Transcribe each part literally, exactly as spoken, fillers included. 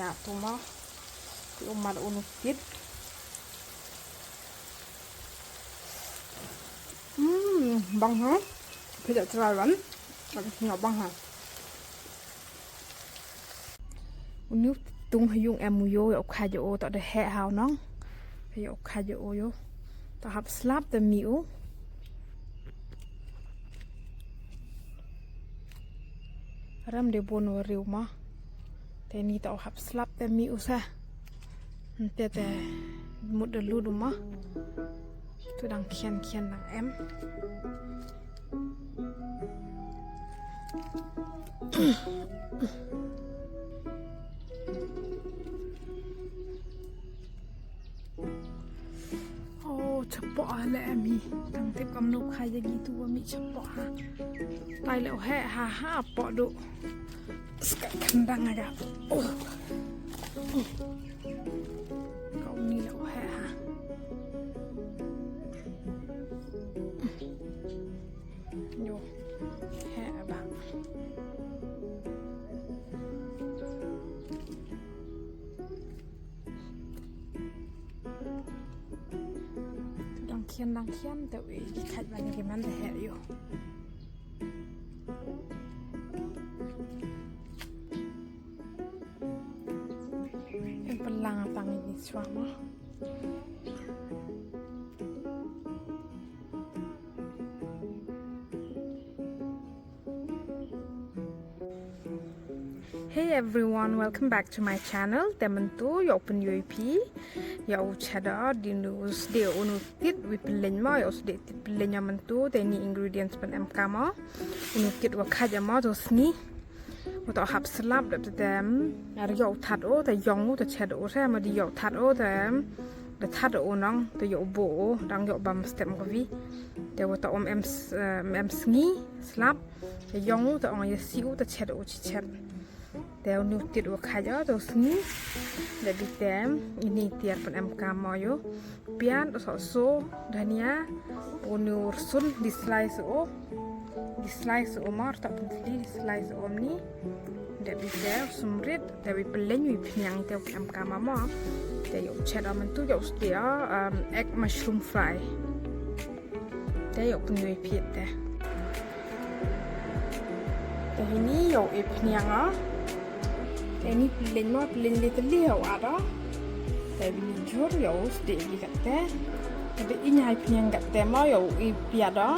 Ïa, tu ma. Ki umar unu tit. Hmm, bang ha. Phi da try wan. Bang ha. Unu tung ha yung em u yo, ïa u kha jo o, ta da heh ha u nong. Ïa u kha jo o yo. Ta hap slap te mi u. Ram de bon wa riu ma. Te ni ta hap slap te mi u sa. Te te mut de lu du ma. Tu dang khian khian dang em. Oh, chapoh ha le em hi. Tang tip kam nuk ha ya gitu wa mi chapoh ha. Tai le oh he ha ha poh du. Ska kandang aga. Oh. Kau ni le oh he ha. Yo. He ba. Dang khian dang khian te wi ki khat ban ki man te he yo. Em pelang tang ini suama. Hey everyone, welcome back to my channel. Te myntu ïa u pynïoh ïa phi ïa u cheddar, di nu sdie unu tit wi pyllein mo, ïa u sdie tit pyllein ïa myntu, te ni ingredients pan em kama. Unu tit wa khaja mo, to sngi. Wa to hap slap dep te tem. Ar ïa u that o, te yong u, te cheddar o, te ma di ïa u that o, te. Te that o nong, te ïa u bo o, dang ïa u bam step mo kawi. Te wa to om em s-, em, em sngi, slap. Te yong u, te ong ïa si u, te chet u chi chet. Te unu tit wa khaja, te u sngi. Te bi tem, ini tiar pan em kama ïo. Pian, u so so, dhania, unu rsun, di slice u. Di slice u mar, tak pun di slice u ni. Te bi tem, sumrit, te bi peleng, bi piniang, te em kama mo. Te ïa u chet u myntu, ïa u stia, um, egg mushroom fry. Te ïa u pynïoh ïa phi te. Te hini ïa u e pynïang a. Te ni pyllein mo, pyllein le te li ïa u ara. Te bini jur ïa u sdie li katte. Te be inya i pynïang katte mo ïa u e piada.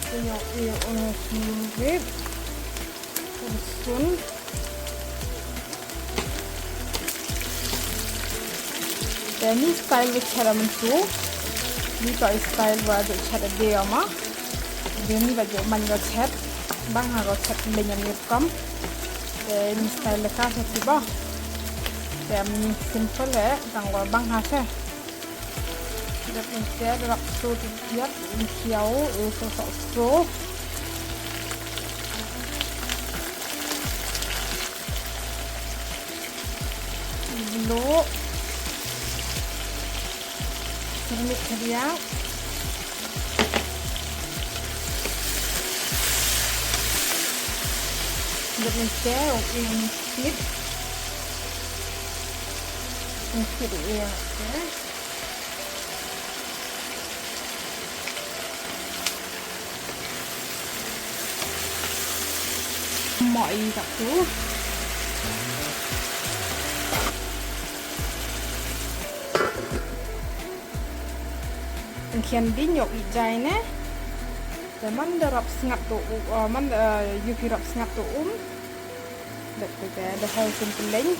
Te ïa u e ong ïa u rip. Rsun. Te ni style wa chet myntu. Ni ka style wa ju chet de ma. Te ni ba ju man wa chet. Bang ha wa chet le nyam ni kam. Te ni style ka sa ti ba. Te ni simple eh, tang wa bang ha se. Dep ni te, dep so ti tiap, ni kiau, eh, so so so. Blo. Sirmit kadiak. Dep ni te, ok, ni fit. Ni fit, eh, ok. Mo i ka tu. Khian din yok i jai ne. Te man da rap sngat to u, uh, man da, uh, yuki rap sngat to um. Dep te te da hoi kum peleng.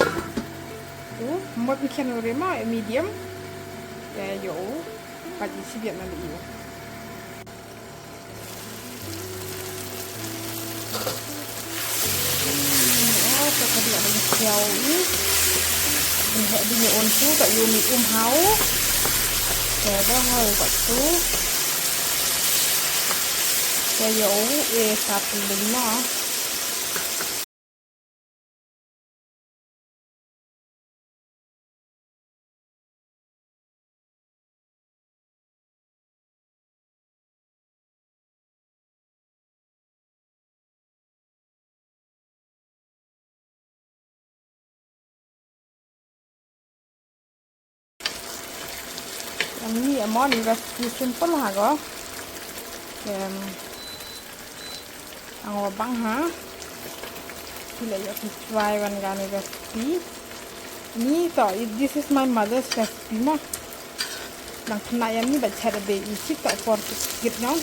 Tu, mot khian u rima, eh, medium. Te yo, pat i sibiat na liu. Oh, ka ka dia na siau i. Ni he di ni on tu, ta yu mi um hau. Te da hau ka tu. Te yo, eh, sa peleng na. Ani amo ni recipe simple ha go. Em, ang wa bang ha. Phi la ïoh phi try wan kane recipe. Ni to, this is my mother's recipe mo. Nang kena ïa ni ba chat a be i chit to por kit nong.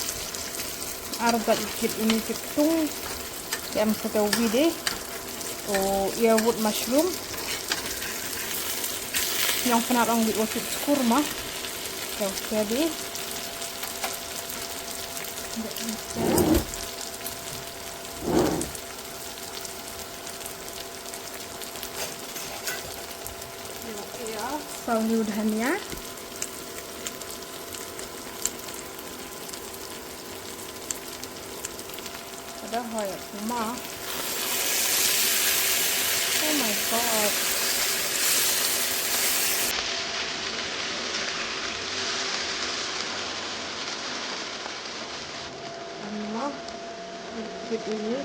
Ar ba i kit ini kit tung. Em sa te wi de. O earwood mushroom. Nong kena ong di o kit skur mo. Te wi de. Saw liw dhania. Ada hoi kuma. Oh my God. Ano? Sit ini.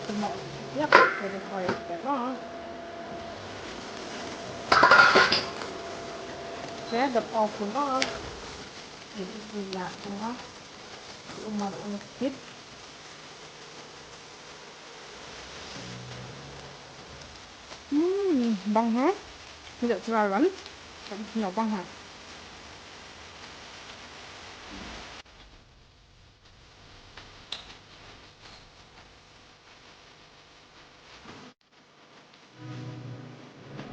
Tengok. Ya, jadi hoi kuma. Saya dah off kuma. Ini ya kuma. Umar ungkit. Hmm, bang ha? Tidak terlalu. Tidak bang ha?